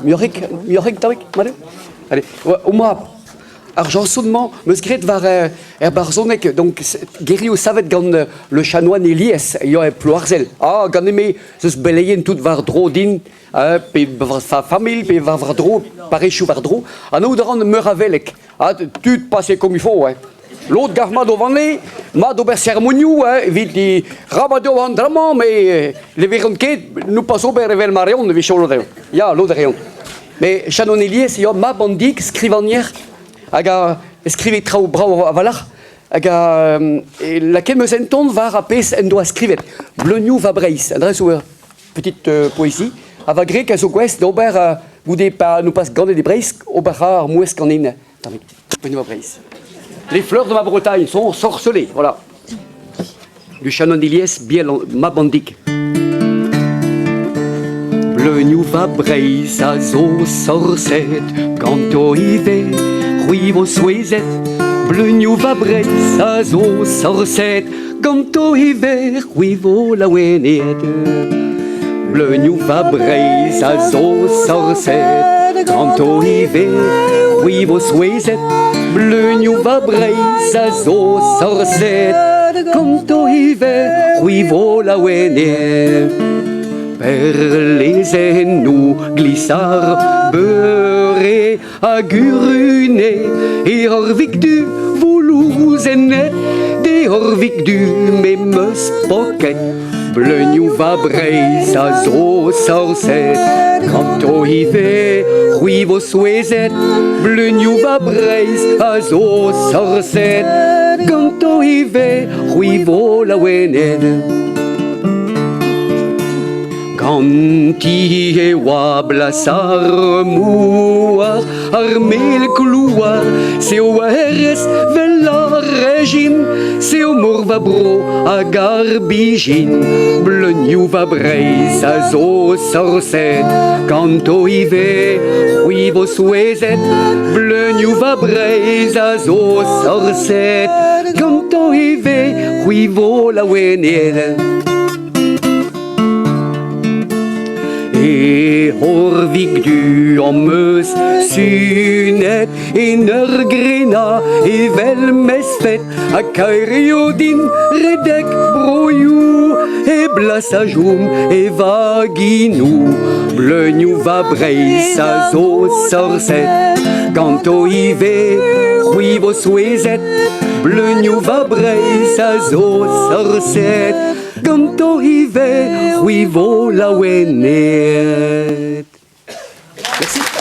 Muioc'hik, muioc'hik tammig, mat eo? Allez, o mab, ar chañson-mañ 'm eus graet war er barzhoneg, donc gerioù savet gant le chanoine Elies, a yoa e Ploarzel. Ah, ganin-me ez eus beleien tout war-dro din, pe war fa familh, pe war war-dro, parrezioù war-dro. Anaout a ran meur a veleg. Ah, tud pase comme il faut, hein. Lod gav mat o vanne, mat ober sermonioù hein, evit di rabat eo an dra-mañ, met leveront ket nou pas ober evel ma reont evit lod eo. Ya, lod a reont. Mais Shannon Elies eo mab an dig, skrivagner, hag a skrive traoù brav a-walc'h, hag a lakaet 'm eus en ton war ar pezh en doa skrivet. Bleunioù va Breizh, an dra zo ur petite poésie, ha va grek a zo gouest d'ober goude pa nou pas ganet e Breizh, ober ra ar mouezh ganin. Bleunioù va Breizh. Les fleurs de ma Bretagne sont ensorcelées, voilà. Du Shannon Ilies, Biel mab an dig. Bleunioù va Breizh a zo sorset ganto ivez, c'hwi vo souezhet. Bleunioù va Breizh a zo sorset ganto ivez, c'hwi vo laouenet. Bleunioù va Breizh a zo sorset ganto ivez, c'hwi vo souezhet. Bleunioù va Breizh a zo sorset ganto ivez, c'hwi vo laouenet. Perlezennoù glisar beure a gurune e orvig du voulouzennet d'e orvig du me 'meus poket bleunioù va Breizh a zo sorset ganto ivez c'hwi vo souezhet bleunioù va Breizh a zo sorset ganto ivez c'hwi vo laouenet. Ganti e oa blas ar mouar, ar mel klouar, seo erez 'vel ar rejin, seo mor va bro hag ar bijin. Bleunioù va Breizh a zo sorset, ganto ivez c'hwi vo souezhet. Bleunioù va Breizh a zo sorset, ganto ivez c'hwi vo laouenet. E c'horvig du am eus sunet en ur grenañ evel mesfet ha kaer eo din redek broioù e blas a chom e vaginoù bleunioù va Breizh a zo sorset ganto ivez c'hwi vo souezhet bleunioù va Breizh a zo sorset Ganto ivez, c'hwi vo laouenet. Merci.